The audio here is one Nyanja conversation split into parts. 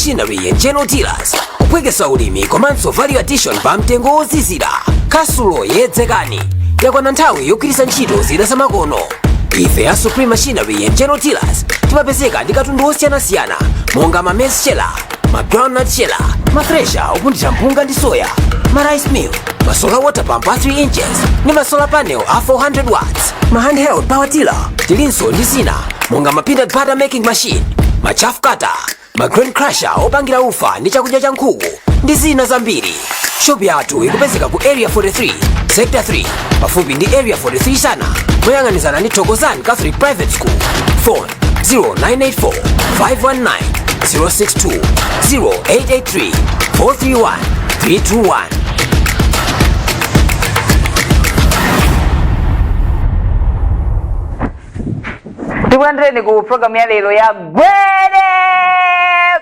Machinery and General Dealers, kupwekesa ulimi komanso value addition pa mtengo wozizira. Kasulo yedzekani, yakwana nthawi yogwiritsa ntchito zida zamakono. Ife ya Supreme Machinery and General Dealers timapezeka ndi katundu osiyanasiyana monga ma maize sheller, ma groundnut sheller, ma thresher opunthira mpunga ndi soya, ma rice mill, ma solar water pump a 3 inches ndi ma solar panel a 400 watts, ma handheld power tiller. Tilinso ndi zina monga ma peanut butter making machine, ma chaff cutter, ma grain crusher opangira ufa ndi chakudya cha nkhuku ndi zina zambiri. Shopu yathu ikupezeka ku Area 43, Sector 3, pafupi ndi Area 43 sana, moyang'anizana ndi Thokozani Catholic Private School. Phone 0984 519 062, 0883 431 321. Tikulandireni ku programu ya lero ya Gwede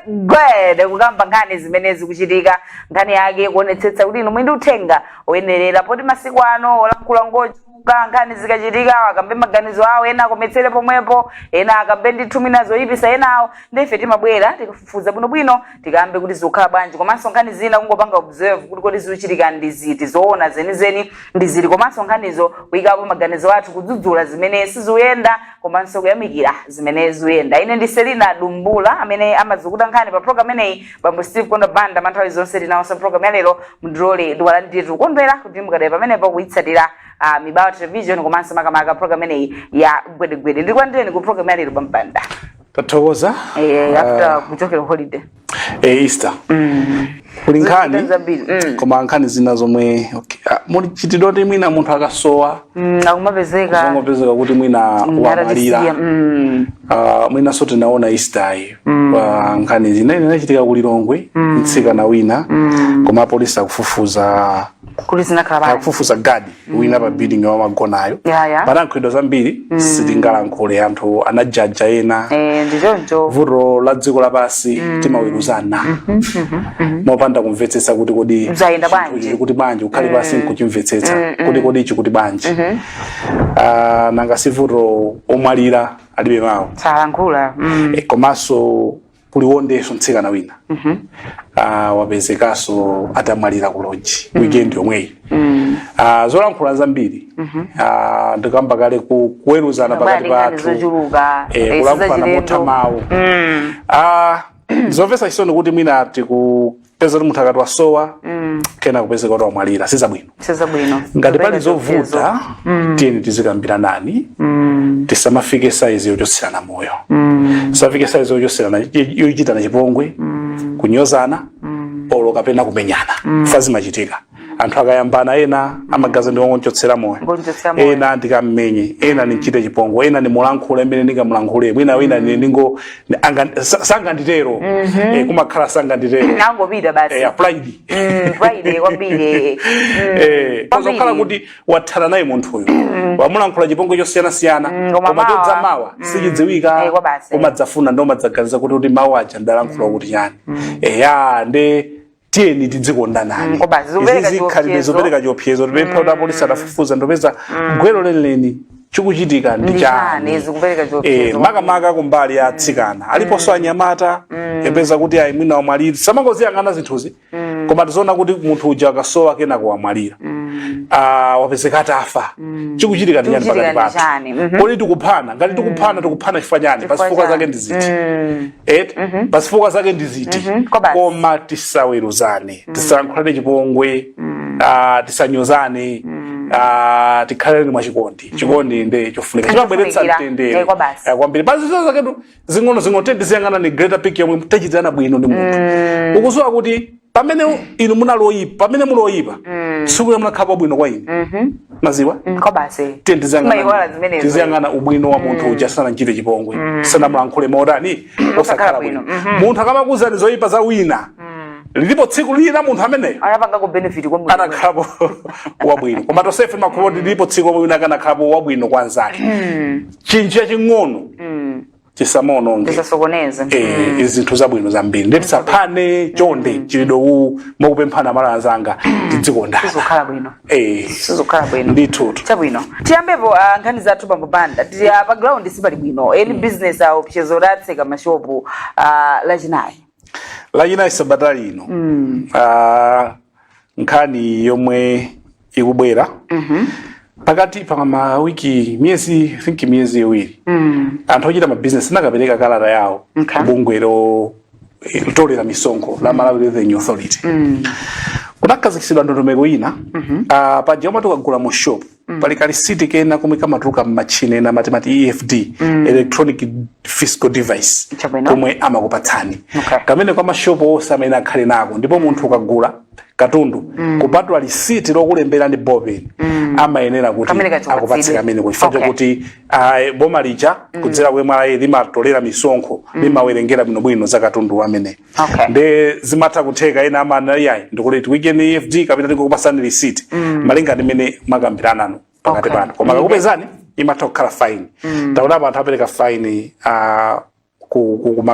Gwede, kukamba nkhani zimene zikuchitika, nkhani yake kuonetsetsa kuti inu muli ndi uthenga oyenerera, poti masiku ano olankhula ngochuluka. Nkhani zikachitika akambe maganizo awo, ena akometsere pomwepo, ena akambe ndithu mwina zoyipisa enawo. Ndife timabwera tikafufuza bwinobwino, tikambe kuti zikukhala bwanji, komanso nkhani zina kungopanga observe kuti kodi zikuchitika ndi ziti, zoona zenizeni ndi ziti, komanso nkhanizo kuyikapo maganizo athu, kudzudzula zimene sizikuyenda komanso kuyamikira zimene zikuyenda. Ine ndi Selina Dumbula, amene amazukuta nkhani pa program imeneyi bambo Steve Kondo Banda. Manthawi zonse tinawonso program ya lero. Mndilole ndikulandire, tikukondwera kuti mukadali pamenepo kuyitsatira Mibawa Television komanso makamaka program imeneyi ya Gwedegwede. Ndikulandireni ku program ya lero, bambo Banda. Tathokoza. After kuchokera holiday. Easter kuli nkhani zambiri. Koma nkhani zina zomwe, okay. Muli chitidwe kuti mwina munthu akasowa Akumapezeka zongopezeka kuti mwina wamwalira. Atatisiya. Mwinanso tinaona Easter nkhani zina inachitika ku Lilongwe, mtsikana wina, koma apolisi akufufuza. Kuti zinakhala bwanji? Akufufuza guard wina pa building wamagonayo. Ya. Panankhulidwa zambiri, sitingalankhule, anthu anajaja ena. Ndichoncho. Vuto la dziko lapansi, timaweruzana mopanda kumvetsetsa kuti kodi Zayenda chinthu bwanji? ichi kuti bwanji, ukhale pasi nkuchimvetsetsa kuti kodi ichi kuti bwanji. Ah, nanga si vuto omwalira alibe mawu? Salankhula. Komanso kuliwondenso mtsikana wina wapezekanso atamwalira ku lodge weekend yomweyi. Zolankhula zambiri, ndikamba kale kuweruzana pakati Bali nkhani pathu zochuluka. Kulankhulana sizachilendo. motha mawu. Zomvetsa chisoni kuti mwina tikupeza kuti munthu akati wasowa, kena kupezeka kuti wamwalira, sizabwino. Sizabwino. Ngati pali Kupereka zovuta, tiyeni tizikambira nani, tisamafike saizi yochotserana moyo, tisafike saizi yochotserana, yochitana chipongwe, kunyozana olo kapena kumenyana. Fa zimachitika, anthu akayambana ena amagaza ndi ongochotsera moyo. Ngonchotsera moyo. Ena ndikammenye, ena ndimchite chipongwe, ena ndimulankhule imene ndingamulankhule, mwina wina ndingo sanganditero. Kumakhala sanganditero. Angopita basi. Pride. Pride kwambiri. Pozokhala Kwambiri. kuti wathana naye munthuyo, wamulankhula chipongwe chosiyanasiyana, koma koma mawa. chodza mawa sichidziwika. Kwa basi. Umadzafuna ndo umadzaganiza kuti mawu aja ndalankhula kuti chani. Eya, nde tiyeni tidzikondanani. Kwa basi, zopereka Izi zikhalidwe chiopsezo. zopereka chiopsezo. Tipempha kuti apolisi atafufuza ndopeza gwero lenileni, chikuchitika ndi Ndi chani. chani, zikupereka chiopsezo. Makamaka kumbali ya atsikana, aliponso anyamata epeza kuti ayi, mwina wamwalira, samangoziyang'ana zinthuzi, koma tizoona kuti munthu uja akasowa kenako wamwalira, wapezeka atafa, chikuchitika ndi chani Chikuchitika pakati ndi pathu? chani? Kodi tikuphana? Ngati tikuphana, tikuphana chifukwa chani? Chifukwa Pasifukwa chani? zake ndi ziti? Eti pasifukwa zake ndi ziti? Kwa basi. Koma tisaweruzane, tisalankhulane chipongwe, tisanyozane, tikhaleni mwachikondi. Chikondi nde chofunika, chimabweretsa Chofunikira. mtendere. Kwa basi. Kwambiri. Paziziro zaketu zing'ono zing'ono tendiziyang'ana ni greater picture yomwe tachitirana bwino ndi munthu. Ukudziwa kuti pamene inu munali oyipa, pamene muli oyipa, tsiku lomwe munakhala bwino kwa ine, maziwa. Kwa basi. Tiyeni Timayiwala zimenezo. tiziyang'ana ubwino wa munthu uja, sanachite chipongwe, sanamulankhule mautani osakhala bwino. bwino. Munthu akamakuuzani zoyipa za wina, lilipo tsiku lina munthu ameneyo anapanga ku benefit kwa munthu. anakhalapo wabwino. Koma tonsefe makholo, lilipo tsiku omwe wina akanakhalapo wabwino kwa anzake. Chinthu chaching'ono chisamuononge. Tisasokoneze. Izi zinthu zabwino zambiri, ndi tisaphane chonde. Chilido uwu mokupemphana mala anzanga, tidzikondana. Sizokhala bwino. Sizokhala bwino. Ndithutu. Chabwino, tiyambepo nkhani zathu, bambo Banda. Tili pa ground, sipali bwino. Eni business awo pchezo latseka mashopu lachinayi. Lachinayi sabata lino, nkhani yomwe ikubwera pakati pa mawiki, miyezi, I think miyezi 2, anthu ochita mabizinesi anakapereka kalata yawo bungwe lotolera misonkho la Malawi Revenue Authority. Kunakhazikitsidwa ndondomeko ina. Paja omwe tikagula mu shop, pali kalisiti kena komwe kamatuluka m'machine ena amati EFD, electronic fiscal device, komwe amakupatsani kamene kwa mashopu onse amene akhale nako. Ndipo munthu ukagula katundu, kupatula lisiti lokulembera ndi ballpen, amayenera kuti Kamene kachipatsidwe. akupatse kamene chifukwa chokuti boma lija kudzera ku MRA limatolera misonkho, limawerengera bwinobwino za katundu amene. Nde zimatha kutheka ena amana, yayi, ndikuti tiwikeni EFD kapena tikukupasani lisiti, malinga ndi mmene mwakambirana pakati pano. Koma kakupezani, imatha kukhala fine. Taonapo anthu apereka fine ku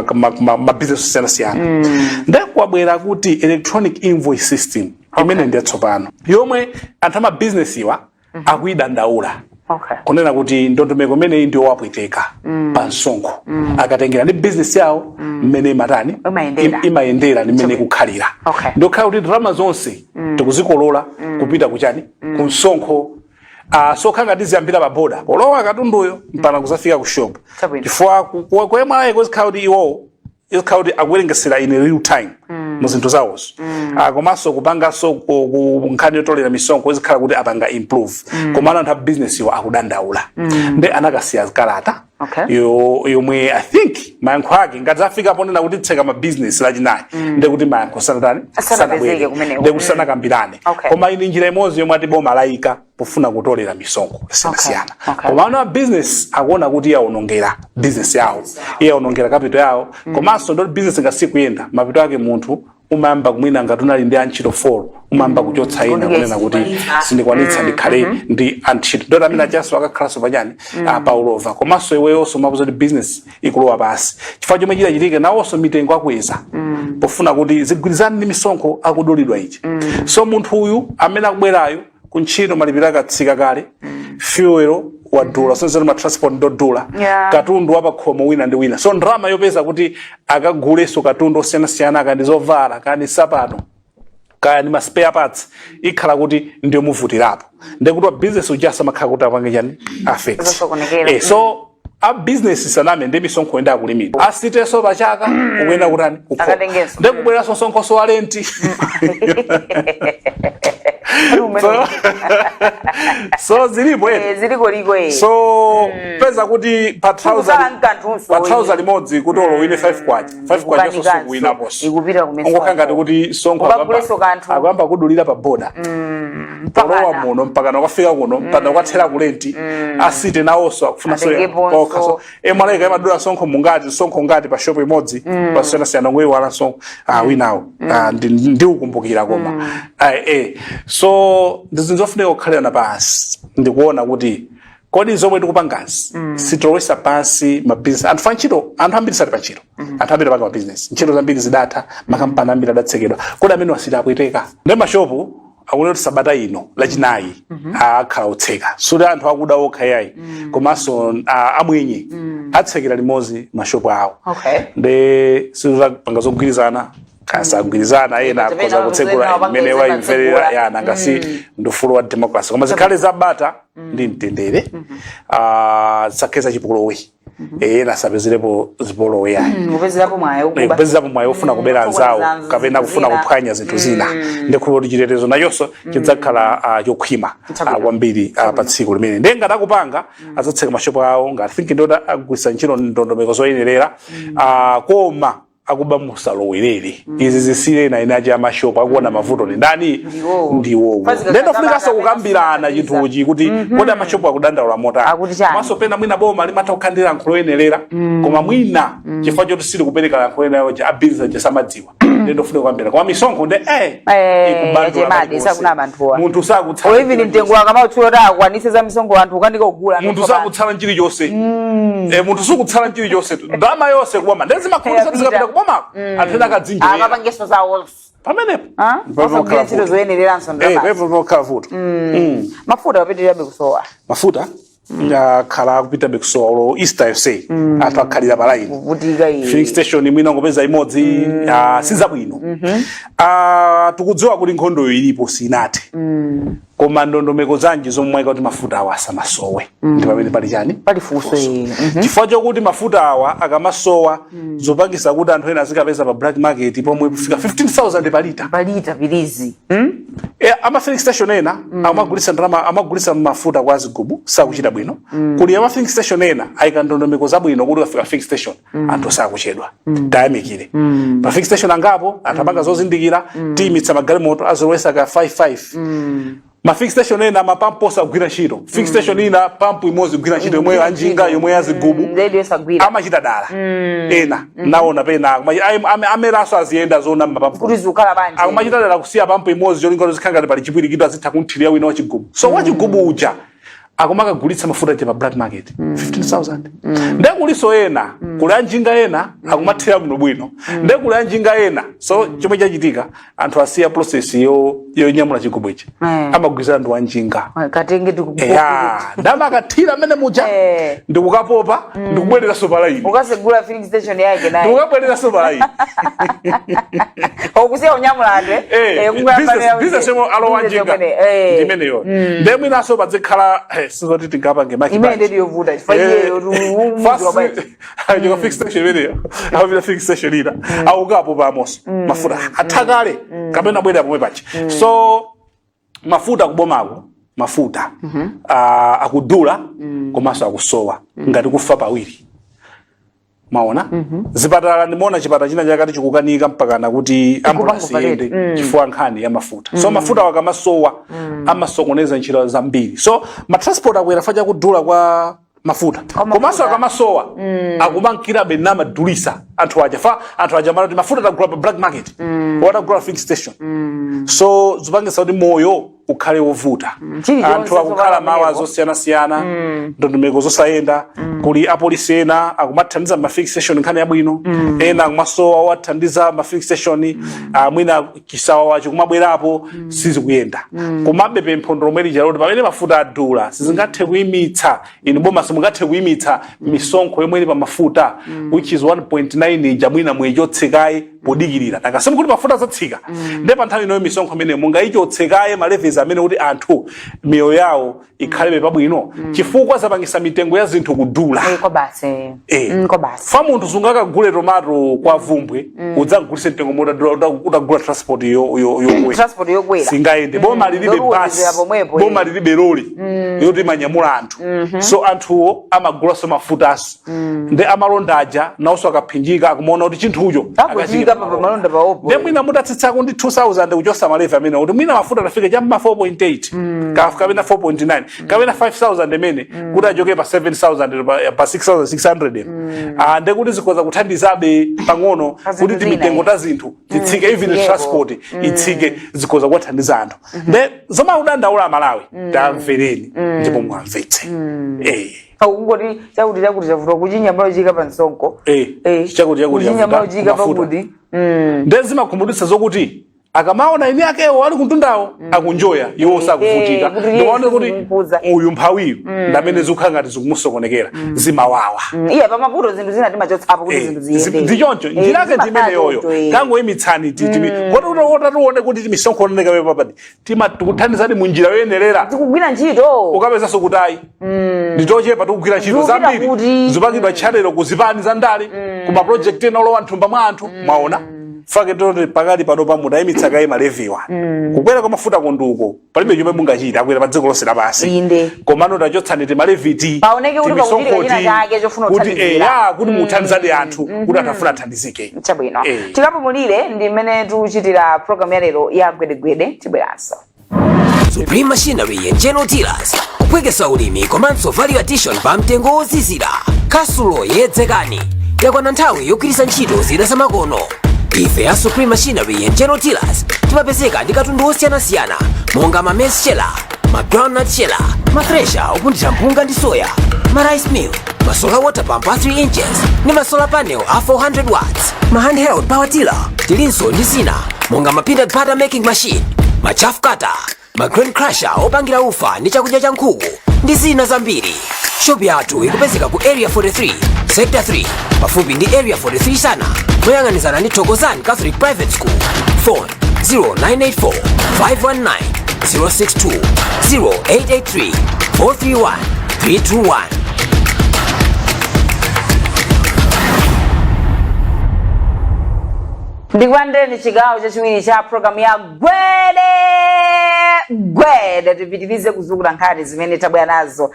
mabizinesi osiyanasiyana. Nde kwabwera kuti electronic invoice system imene ndi yatsopano, yomwe anthu amabizinesiwa akuyidandaula, kunena kuti ndondomeko imeneyi ndi yowapweteka pa msonkho akatengera ndi bizinesi yawo mmene imatani, Imayendera. Imayendera ndi mmene ikukhalira. Ndikukhala kuti ndalama zonse tikuzikolola kupita kuchani, ku msonkho. So khanga tiziyambira pa boda polowa katunduyo mpaka kuzafika ku shop. Chifukwa ku MRA kuzikhala kuti iwowo izikhala kuti akuwerengesera in real time mu zinthu zawozo. Komanso kupanganso ku nkhani yotolera misonkho izikhala kuti apanga improve. Komano anthu a business iwo akudandaula, nde anakasiya kalata yomwe I think mayankho ake ngati afika ponena kuti tseka ma business Lachinayi, nde kuti mayankho sanatani, Sanapezeke sanabwere. kumeneko. Nde kuti sanakambirane. Koma ini njira imodzi yomwe ati boma layika pofuna kutolera misonkho yosiyanasiyana. Koma ana a business akuona kuti yaonongera business yawo, yaonongera capital yawo. Komanso ndoti business ngati sikuyenda, mapeto ake munthu umayamba kumwina ngati unali ndi antchito 4, umayamba kuchotsa ina, kunena kuti sindikwanitsa ndikhale ndi antchito. Ndoti amene achaso akakhalanso pachani, pa ulova. Komanso iweyonso umapuza kuti business ikulowa pasi, chifukwa chomwe chidachitika nawonso mitengo akweza pofuna kuti zigwirizane ndi misonkho akudulidwa ichi. So munthu uyu amene akubwerayo kuntchito, malipiro akatsika kale, fuel wadula, so ma transport ndodula, katundu wapakhomo wina ndi wina, so ndalama yopeza kuti akaguleso katundu osiyanasiyana, kaya ndi zovala, kaya ndi nsapato, kaya ndi ma spare parts, ikhala kuti ndiyo muvutirapo. Ndekuti wa business uja samakhala kuti apange chani, affect. Zosokonekera. So a business saname ndi misonkho enda akulimidwa asiteso pachaka ukuyenda kutani. Akatengenso. Ndekubweranso msonkhoso wa renti. So zilipo eti. Eh, ziliko liko eh. So peza kuti pa trouser Kukhala mkanthunso pa trouser limodzi kuti olo wine 5 kwacha, 5 kwacha so Ikukanikanso. sukuwinaponso. Ikupita ku misonkho. Ungokhala ngati kuti sonkho Ukaguleso kanthu. akuyamba kudulira pa boda polowa muno mpaka nakafika kuno, mpaka nakathera ku renti. Asite nawonso akufuna so Atengeponso. okha. So MRA imadula sonkho mungati, sonkho ngati pa shop imodzi pasiyanasiyana, ngoiwala sonkho winawo. Ndiukumbukira koma so ndi zinthu zofunika kukhalirana pansi ndikuona kuti kodi zomwe tikupangazi sitolowesa pansi mabizinesi anthu fa ntchito. Anthu ambiri sali pa ntchito, anthu ambiri apanga mabizinesi, ntchito zambiri zidatha, makampani ambiri adatsekedwa. Kodi amene wasiti apweteka ndi mashopu akunena kuti sabata ino Lachinayi akhala otseka, suti anthu akuda okha yayi, komanso amwenye atsekera limodzi mashopu awo. Nde sizapanga zogwirizana kasagwirizana, ena Pamene akhoza kutsegula ena mmene wapanga wayimverera. ena Yana ngasi ndi ufulu wa democracy, koma zikhale zabata ndi mtendere. Zisakhale chipolowe, ena asapezerepo zipolowe yayi. Kupezerapo mwayi ukuba. Kupezerapo mwayi ofuna kubera anzawo kukonza kapena zinthu kufuna zina. kuphwanya zinthu zina. Ndikhulupirira kuti chitetezo nachonso chidzakhala chokhwima kwambiri pa tsiku limene. Ndiye ngati akupanga adzatseka mashopu awo, ngati think ndoti agwiritsa ntchito ndondomeko zoyenerera, koma akuba musalowerere. Izi zisire ena ena achi amashopu akuona mavuto ndi ndani? Ndiwowo. Ndiwowo. Fazika Ndeno funikanso kazabata kukambirana kapena chinthuchi kuti kodi amashopu akudandaula motani. Akuti chani? Komanso pena mwina boma limatha kukhandira yankho loyenerera, koma mwina chifukwa choti sili kupereka yankho loyenerera, a business samadziwa. Ndeno funika kukambirana. Koma misonkho nde ikubandula yachemadi, paliponse. sakunama anthuwa. Munthu sakutsala Or even mtengo akamautchula kuti akwanise za misonkho, anthu ukanika kugula. Munthu sakutsala chilichonse. Munthu sukutsala chilichonse, ndalama yonse kuboma. Ndezi makhulisa Yapita. zikapita kubomako, anthu ena akadzinjirira. Akapangeso zawonso. Pamenepo Osagwira ntchito zoyenereranso ndalama. Pamenepo pokhala vuto. Mafuta apitirirabe kusowa. Mafuta Akhala akupitabe kusowa olo Easter yonseyi, anthu akhalira pa line. Kuvutika iyi. Filling station mwina ngopeza imodzi, sizabwino. Tikudziwa kuti nkhondoyo ilipo, sinathe, koma ndondomeko zanji zomwe mwayika kuti mafuta awa asamasowe? Ndi pamene pali chani? Pali funso iyi. Chifukwa chokuti mafuta awa akamasowa, zopangisa kuti anthu ena azikapeza pa black market pomwe kufika 15,000 pa lita. Palita pilizi. E, ama filling station ena amagulisa ndalama, amagulisa mafuta kwa zigubu, sakuchita bwino. Kuli ama filling station ena ayika ndondomeko zabwino kuti ukafika filling station anthu sakuchedwa. Tayamikire pa filling station angapo anthu amanga zozindikira, tiyimitsa magalimoto azilowesa ka 55. Ma filling station ena mapampu osagwira ntchito. Filling station ina pampu imodzi igwira ntchito, yomweyo anjinga, yomwe yazigubu. Nzedu yosagwira. Amachita dala ena, naona pena ameraso aziyenda zona mapampu. Kuti zikukhala bwanji? Akumachita dala kusiya pampu imodzi cholinga kuti zikhala ngati pali chipwirikiti, azitha kunthirira wina wachigubu. So wachigubu uja akumakagulitsa mafuta aja pa black market 15,000. Nde kuliso ena, kuli anjinga ena akumathira bwino bwino, nde kuli anjinga ena. So chomwe chachitika, anthu asiya process yonyamula chigubu ichi, amagwirizana ndi wanjinga. Katenge tiku. Eya, ndamakathira amene muja, ndikukapopa, ndikubwereranso pa line. Ukasegula filling station yake naye. Ndikukabwereranso pa line. Okusiya unyamula anthu. Eh, business yomwe alowa njinga ndimeneyo. Nde mwinaso padzikhala sizoti tingapange maki. Imene ndedi yovuta chifukwa iyeyo Chika filling station imeneyo, akapita filling station ina, akukapo pamoso mafuta athakale kapena bwera pomwe pacha. So mafuta kubomako, mafuta akudula komanso akusowa ngati kufa pawiri. Maona zipatala, ndimaona chipatala china chakati chikukanika mpakana kuti ambulance operate. iyende chifukwa nkhani ya mafuta. So mafuta wakamasowa amasokoneza ntchito zambiri. So matransport akwera fa chakudula kwa mafuta. Kwa mafuta. Komanso akamasowa akumankirabe namadulisa anthu aja, fa anthu aja malati mafuta tagula pa black market, watagula filling station. So zipangisa kuti moyo ukhale wovuta. Chilichonse. Anthu akukhala tsopano mawa pamenepo. zosiyanasiyana, ndondomeko zosayenda. Kuli apolisi ena akumathandiza ma filling station, nkhani yabwino. Ena akumasowa wathandiza ma filling station, mwina chisawawa chikumabwerapo, sizikuyenda. Komabe pempho lomwe lija loti pamene mafuta adula, sizingathe kuyimitsa, inu boma simungathe kuyimitsa misonkho yomwe ili pa mafuta, which is 1.9 ija, mwina muyichotsekaye podikirira. Nanga simukuti mafuta azatsika? Nde pa nthawi inoyo misonkho imene mungayichotsekaye, ma levies amene, kuti anthu miyoyo yawo ikhalebe pabwino, chifukwa zapangisa mitengo ya zinthu kudula. Eh, kwa basi. Kwa basi. Fa munthu sungakagule tomato kwa Vumbwe udzagulise mtengo motadula utagula transport yokwera. Transport yokwera. Singayende. Boma lilibe Ndoluwonjezera basi pomwepo, boma lilibe loli yoti imanyamula anthu. So anthuwo amagulanso mafutaso, ndi amalonda aja nawonso akaphinjika akumaona kuti chinthucho Akuchiyika pa malonda pawopo. Ndi mwina mutatsitsako ndi 2000 kuchosa ma levy amene, kuti mwina mafuta atafike cham'ma 4.8 kapena 4.9 kapena 5000 imene kuti achoke pa 7000, pa 6600. Ah, ndekuti zikhoza kuthandizabe pang'ono Pa zinthu kuti zina, timitengo ta zinthu titsike, even Titsikeko. transport itsike, zikhoza kuwathandiza anthu. Nde zomwe akudandaula Amalawi, tamvereni ndipo mwamvetse. Akungoti chakuti chakuti chavuta, kuchinyamula chika pa msonkho. Chakuti chakuti kuchinyamula chavuta, chika mafuta. pakuti. Nde zimakhumudwitsa zokuti akamaona eni akewo ali kuntundawo akunjoya, iwo sakuvutika. Kuti Ndikuona kuti zikumukhudza. uyu mphawiyu ndamene zikukhala ngati zikumusokonekera, zimawawa. Iye pamavuto zinthu zina timachotsapo kuti zinthu ziyende. Ndichoncho, njira yake zimakhala ndimeneyoyo. choncho, eh. Tangoyimitsani kodi utatione kuti misonkho oneneka papadi tikuthandizani mu njira yoyenerera. Tikugwira ntchito. Ukapezanso kuti ayi, nditochepa, tikugwira ntchito Zikupita zambiri kuti. zipangidwa channel kuzipani za ndale, kuma project ena olowa nthumba mwa anthu. Mwaona fake toti pakali pano pamudayimitsa kaye ma levywa. Kukwera kwa mafuta konduko palibe chomwe mungachita, akwera pa dziko lonse lapansi. Komano tachotsani tima levyti, Paoneke kuti pakuchitika china chake chofuna kuti kuthandizira. Eya, kuti muthandizadi anthu, kuti anthu afuna athandizike. Chabwino. Eh. Tikapumulire ndi mmene tikuchitira program ya lero ya Gwedegwede, tibweranso. Supreme Machinery and General Dealers, kupwekesa ulimi komanso value addition pa mtengo wozizira. Khasulo yedzekani, yakwana nthawi yogwiritsa ntchito zida zamakono. Ife ya Supreme Machinery and General Dealers timapezeka ndi katundu osiyanasiyana monga ma maize sheller, ma groundnut sheller, ma thresher opunthira mpunga ndi soya, ma rice mill, ma solar water pump a 3 inches ndi ma solar panel a 400 watts, ma handheld power tiller. Tilinso ndi zina monga ma peanut butter making machine, ma chaff cutter. Ma grain crusher opangira ufa ndi chakudya cha nkhuku ndi zina zambiri. Shop yathu ikupezeka ku Area 43, Sector 3, pafupi ndi Area 43 Sana, moyang'anizana ndi Thokozani Catholic Private School. Phone 0984 519 062, 0883 431 321. Ndikulandireni chigawo chachiwiri cha programu ya Gwede Gwede. Tipitirize kuzukula nkhani zimene tabwera nazo.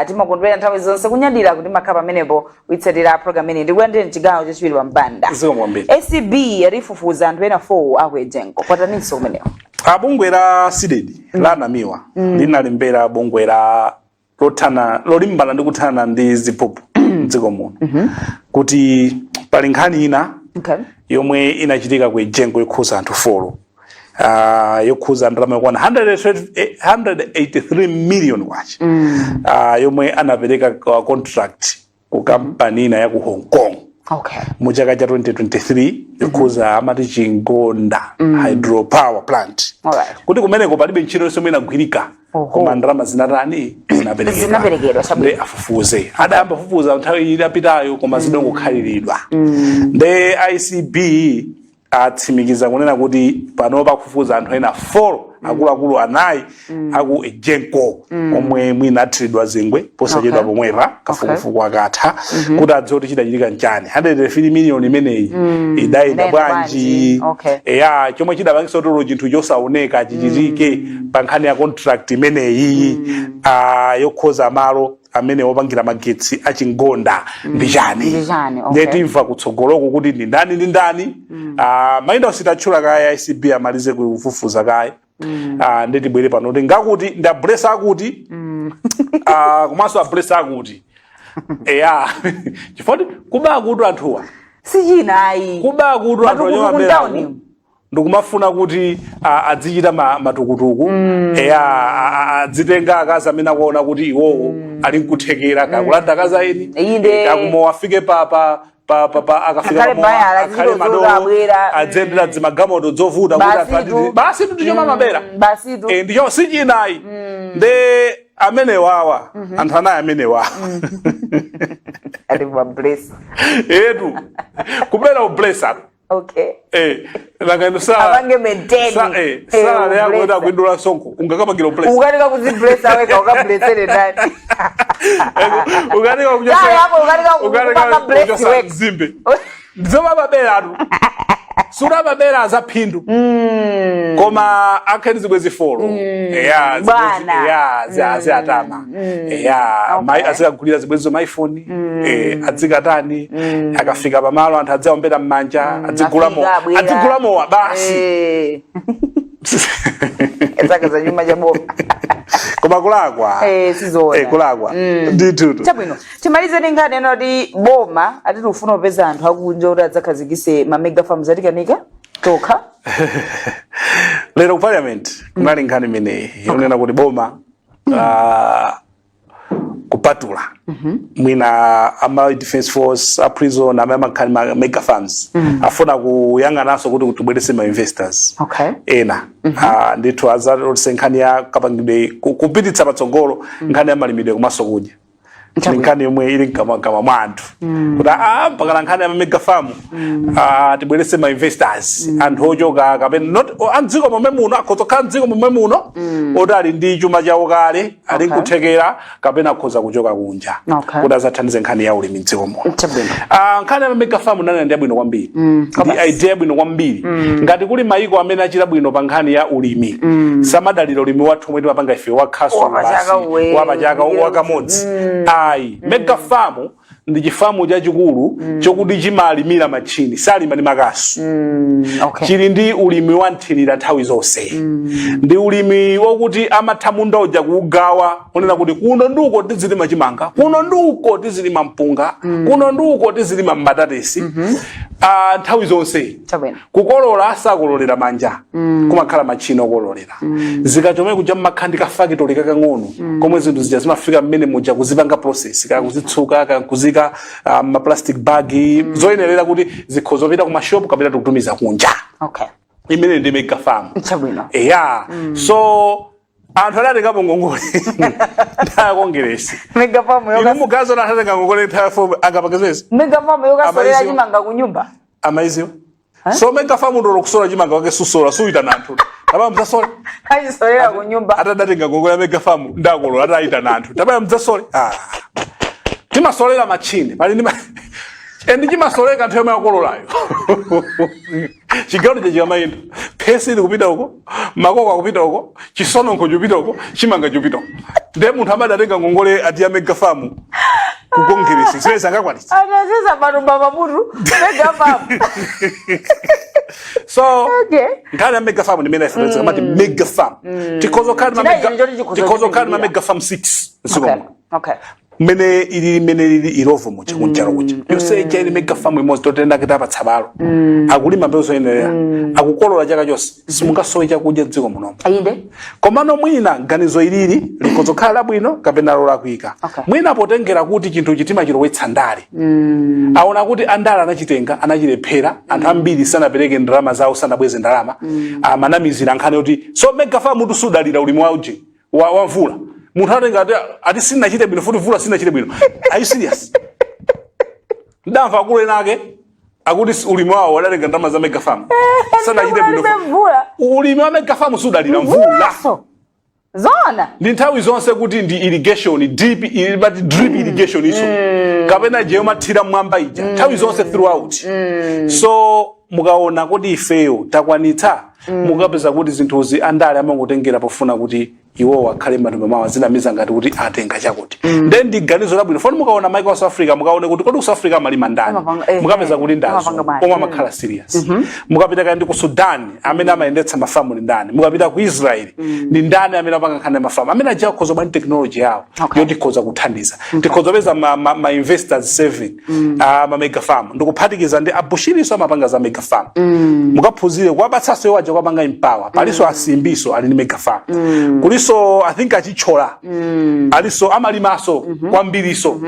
Timakondwera nthawi zonse kunyadira kuti mumakhala pamenepo kuitsatira programu imeneyi. Ndikulandireni chigawo chachiwiri pa mpanda. Zikomo kwambiri. ACB yati ifufuza anthu ena 4 aku EGENCO. Kwataninso kumeneko? Bungwe la CDEDI la Namiwa linalembera bungwe la lothana lolimbana ndi kuthana ndi ziphuphu mdziko muno kuti pali nkhani ina yomwe inachitika ku EGENCO yokhuza anthu four, yokhuza ndalama yokwana 183 million kwacha, yomwe anapereka kwa contract ku kampani ina ya ku Hong Kong mu chaka cha 2023, yokhuza amati Chingonda hydropower plant, kuti kumeneko palibe ntchito yonse yomwe inagwirika, koma ndalama zinatani? Zinaperekedwa. Zinaperekedwa, chabwino. Nde afufuze. Adayamba kufufuza nthawi inapitayo koma zidangokhaliridwa. Nde ACB atsimikiza kunena kuti panopa akufufuza anthu ena 4, akuluakulu anayi aku EGENCO omwe mwina athiridwa zingwe posachedwa pomwepa kafukufuku akatha, kuti adziwe kuti chidachitika nchani, 103 million imeneyi idayenda Idayenda bwanji? bwanji? Eya, chomwe chidapangisa kuti chinthu chosaoneka chichitike pa nkhani ya contract imeneyi yokhoza malo amene wopangira magetsi achingonda ndi chani? Ndi chani, okay. Ndiye timva kutsogoloko kuti ndi ndani ndi ndani. Mayina sitatchula kaye, ACB amalize kufufuza kaye. Ndiye tibwere pano kuti ngakuti ndi ablesa akuti, komanso ablesa akuti, eya, chifukwa kuba kuti anthuwa Sichina ayi. Kuba kuti anthu Matukutuku anyamabera mtauni. Ndikumafuna kuti adzichita matukutuku, eya, adzitenga akazi amene akuona kuti iwowo ali nkuthekera kakulanda akazi aeni. Inde. Kakumowa afike pa pa pa pa pa akafika Akhale pamowa, bayala, akhale zintchito madolo, zokabwera. adzendera dzimagalimoto dzovuta kuti Basitu. basi tu ndicho mabera. Basitu. Ndicho sichinayi. Nde amenewawa, anthu anayi amenewawa, Ali mabless. Etu kubera ublesa. Nanga inu sa Apange maintain. sa salary yako ublesa. ita kuidula msonkho ungakapangira ublesa? Ukanika kuziblesa weka, ukablesere ndani? Ukanika Sala yako ukanika kupanga bless kuchosa weka. mzimbe ndizomababera atu sulamabera azaphindu, koma akheni zibwezi four, eya. Bwana. Eya, aziatama, eya. Azikagulira zibwezizo ma iPhone, adzikatani, akafika pamalo anthu adziwaombera m'manja, adzigula mowa. Afika, abwera. Adzigula mowa basi. Zaka za chuma cha boma. Koma kulakwa. Sizoona. Kulakwa ndithu. Chabwino, timalize ndi nkhani ena kuti boma ati tikufuna kupeza anthu akunja kuti adzakhazikise ma mega farms, atikanika tokha. Lero ku parliament kunali nkhani imeneyi yonena kuti boma, kupatula mwina ama defense force, a prison amene amakhala ma mega farms, afuna kuyang'ananso kuti tibweretse ma investors ena. Ndithu azalotse nkhani ya kapangidwe, kupititsa patsogolo nkhani ya malimidwe komanso kudya. Ndi nkhani yomwe ili mkamwamkamwa mwa anthu kuti mpakana nkhani ya mega farm, tibweretse ma investors, anthu ochoka kapena not amdziko momwe muno, akhoza kukhala mdziko momwe muno oti ali ndi chuma chawo kale, ali nkuthekera, kapena akhoza kuchoka kunja kuti azathandize nkhani ya ulimi mdziko muno. Nkhani ya mega farm nane ndi yabwino kwambiri, ndi idea yabwino kwambiri. Ngati kuli mayiko amene achita bwino pa nkhani ya ulimi, samadalira ulimi wathu omwe timapanga ife wakhasu Wapachaka basi, uwe. wapachaka wakamodzi ayi. Mega farm ndi chifamu chachikulu chokuti chimalimira machini, salima ndi makasu. Chili ndi ulimi wa nthirira nthawi zonse. Ndi ulimi wokuti amatha munda uja kuugawa, kunena kuti kuno nduko tizilima chimanga, kuno nduko tizilima mpunga, kuno nduko tizilima mbatatesi. Nthawi zonse kukolola sakololera manja, kumakhala machini okololera. Zikachome kuja mmakhala ndi kafakitoli kakang'ono komwe zinthu zija zimafika mmene muja kuzipanga process, kaya kuzitsuka, kaya kuzika ma plastic bag zoyenerera kuti zikhoza kupita ku mashopu kapena tikutumiza kunja. Imene ndi mega farm. Eya, so Anthu adatengapo ngongole nthawi ya Kongeresi. Mega farm Inu yoka mugazo adatenga ngongole nthawi ya FOMO, angapange zimenezi? Mega farm yokasolera Amaiziwa. chimanga kunyumba. Amaiziwa. So mega farm ndolo kusola chimanga wake susola, suitana anthu. Tabaya mdzasole. Achisolera kunyumba. Atadatenga ngongole ya mega farm ndakolola, atayitana anthu. Tabaya mdzasole. Ah. Timasolera machine. Pali ndi and chimasoleka anthu yomwe akololayo. Chigawo cha chikamayenda. Phesi ili kupita uko, makoko akupita uko, chisononkho chupita uko, chimanga chupita uko. Ndiye munthu amadatenga ngongole ati ya mega farm ku Kongeresi. Zimene sangakwanitsa. Atasesa matumba pamutu. Mega farm. So Okay. nkhani ya mega farm ndimene ifetsa kamati mega farm. Tikhoza kukhala ma Chinayi mega chinthu choti chikhoza tikhoza kukhala ma kutipindulira. mega farm 6 mdziko muno. Mmene ilili, mmene ilili Illovo muja, kunjalo kuja. Yonse ija ili mega farm imodzi, totenda kita patsabalo. Akulima mbewu zoyenerera. Akukolola chaka chonse. Simungasowe chakudya mdziko munomo. Ayinde. Komano mwina ganizo ilili likhoza kukhala labwino kapena lolakwika. Mwina potengera kuti chinthu chitima chilowetsa ndale. Aona kuti andale anachitenga, anachilephera, anthu ambiri sanapereke ndalama zawo, sanabweze ndalama. Amanamizira nkhani yoti so mega farm mutu sudalira ulimi wa uji wa mvula. Munthu atenga ati sinachite bwino futi mvula sinachite bwino. Are you serious? Ndamva akulu ena ake akuti ulimi wawo adatenga ndalama za mega farm. Sanachite bwino. Palibe mvula. Ulimi wa mega farm sudalira mvula. Mvulaso. Zona. Ndi nthawi zonse kuti ndi irrigation, deep, but drip irrigation iso. Kapena je yomathira mwamba ija. Nthawi zonse throughout. So mukaona kuti ifeyo takwanitsa, mukapeza kuti zinthuzi andale amangotengera pofuna kuti iwo akhale matumba mawa, zinamiza ngati kuti atenga chakuti. Then ndi ganizo labwino. Foni mukaona maiko a South Africa, mukaone kuti kodi ku South Africa amalima ndani? Amapanga, Mukapeza kuti ndazo amapanga bwanji. omwe amakhala serious. Mukapita kandi ku Sudan, amene amayendetsa mafamu ndi ndani? Mukapita ku Israel, ndi ndani amene amapanga nkhani ya mafamu? Amene aja akhoza bwanji technology yawo yoti ikhoza kuthandiza. Tikhoza kupeza ma investors 7 ma mega farm, ndikuphatikiza ndi abushiriso amapanga za mega farm. Mukaphunzire kuwapatsanso iwo aja kuwapanga empower. Paliso asimbiso ali ndi mega farm. Kuliso I think achichola aliso amalimaso kwambiriso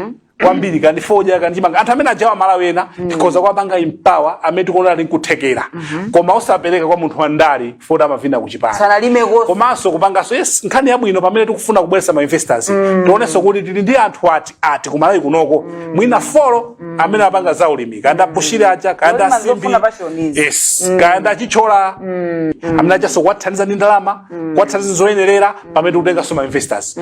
kwambiri, kandi fodya kandi chimanga. Anthu amene ajawa Malawi ena tikhoza kuwapanga empower amene tikuona ali nkuthekera, koma osapereka kwa munthu wandale foti amavina kuchipani. Sanalime kosi. Komanso kupanganso, yes, nkhani yabwino pamene tikufuna kubweretsa ma investors, tionenso kuti tili ndi anthu ati ati kumalawi kunoko, mwina 4 amene apanga za ulimi, kanda abushiri aja, kanda Zolima asimbi, zofuna passion izi. Yes, kanda achichola amene ajaso kuwathandiza ndi ndalama, kuwathandiza zoyenerera pamene tikutenganso ma investors.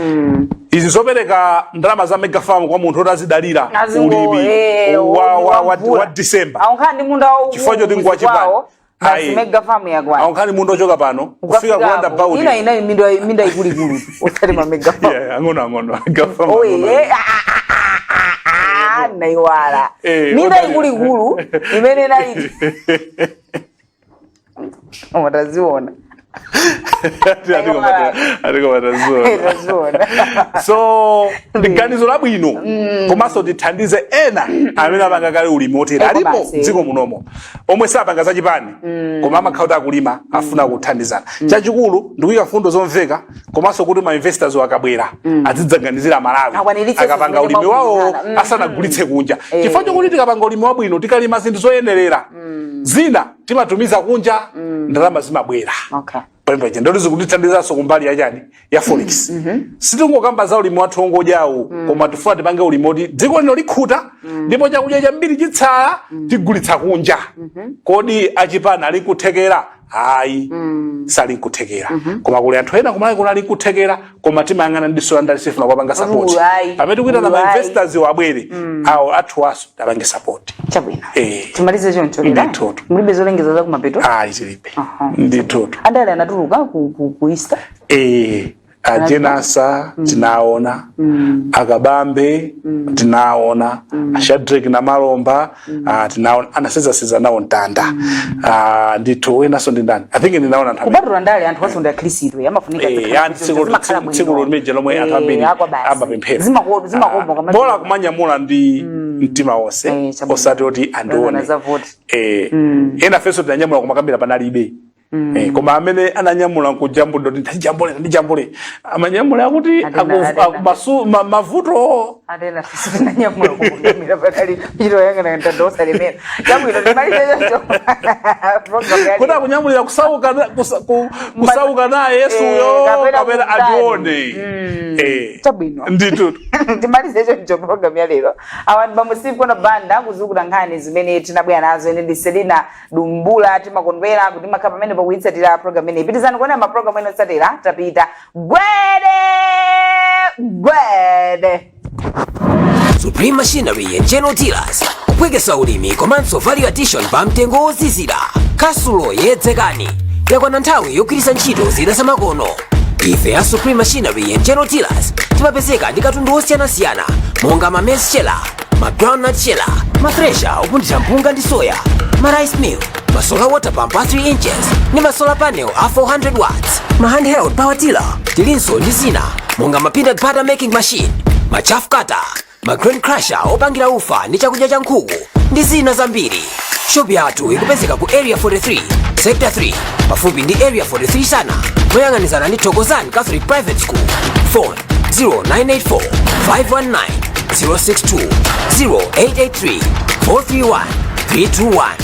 Izi zopereka ndalama za mega farm kwa munthu oti azidalira ulimi wa wa December Aunkhani ndi munda waukulu chifukwa choti ngwa chipani. kwawo, basi. Ayi. Mega farm yakwana. Aunkhani munda ochoka pano kufika ku roundabout. Ina minda ikuluikulu, osati ma mega farm. Yeah, ang'ono ang'ono mega farm. Oye, ang'ono. Naiwala. Minda ikuluikulu imene inali mataziona. Atiko mataziona. Taziona. So ndi ganizo labwino, komanso tithandize ena amene apanga kale ulimi otere. Eko Alipo basi. dziko munomo omwe sapanga zachipani, koma amakhala kuti akulima, afuna kuthandizana. Chachikulu ndikuyika mfundo zomveka, komanso kuti ma investors akabwera azidzaganizira Malawi Akwaniritse akapanga zimene ulimi wawo mwagwirizana. asanagulitse kunja, chifukwa chokuti tikapanga ulimi wabwino, tikalima zinthu zoyenerera, zina timatumiza kunja, ndalama zimabwera. Pamene ndoti zikutithandizanso kumbali yachani, ya forex. Sitingokamba za ulimi wathu ongodyawu, koma tifuna tipange ulimi oti dziko lino likhuta ndipo chakudya chambiri chitsala tigulitsa kunja. Kodi achipani ali nkuthekera? Ayi, sali nkuthekera, koma kuli anthu ena kumalawi kuno ali nkuthekera, koma timayang'ana ndi diso la ndale, sifuna kuwapanga support. Ayi. Pamene tikuitana ma Ayi. investors wabwere, awo athu aso tapange support. Chabwino. Eh. Timalize choncho lero. Ndithu. Mulibe zolengeza za kumapeto? Ayi, tilibe. Ndithu. Andale anatuluka ku Easter. Ajenasa tinaona, akabambe tinaona, ashadrek na malomba tinaona, anasezaseza nawo mtanda. Ndithu, wenaso ndi ndani? I think ndinaona anthu amene Kupatula ndale, anthu aso ndi akhristu, amafunika Ya, tsiku limene lomwe anthu ambiri amapemphera. Zimakoma. Bola kumanyamula ndi mtima wonse, Chabwino. osati oti andione. Za voti. Ena fenso tinanyamula kumakambira panalibe. Koma amene ananyamula nkujambula kuti ndijambule, ndijambule, amanyamula akuti Atena, atena. mavuto. Atena sitinanyamula kumungamira patali chito yang'ana mtanda osalemera. Chabwino, timalize choncho program ya Kuti lero. akunyamulira kusauka kusauka naye Yesuyo Eh, kapena kapena kutani. atione. Eh. Chabwino. Ndithu. Timalize choncho program ya lero. Awa ndi bambo Steve Kono Banda kuzukula nkhani zimene tinabwera nazo. Ine ndi Selina Dumbula. Timakondwera kuti makhala pamene pakuitsatira program imeneyi. Pitizani kuonera mapulogalamu ena otsatira. Tapita. Gwede gwede. Supreme Machinery and General Dealers, kupwekesa ulimi komanso value addition pa mtengo wozizira. Khasulo yedzekani, yakwana nthawi yogwiritsa ntchito zida zamakono. Ife a Supreme Machinery and General Dealers timapezeka ndi katundu osiyanasiyana monga ma maize sheller, ma groundnut sheller, ma thresher opunthira mpunga ndi soya, ma rice mill, ma solar water pump a 3 inches ndi ma solar panel a 400 watts, ma handheld power tiller. Tilinso ndi zina monga ma peanut butter making machine, ma chaff cutter, ma grain crusher opangira ufa ndi chakudya cha nkhuku ndi zina zambiri. Shopu yathu ikupezeka ku Area 43, Sector 3, pafupi ndi Area 43 sana, moyang'anizana ndi Thokozani Catholic Private School. Phone 0984 519 062, 0883 431 321.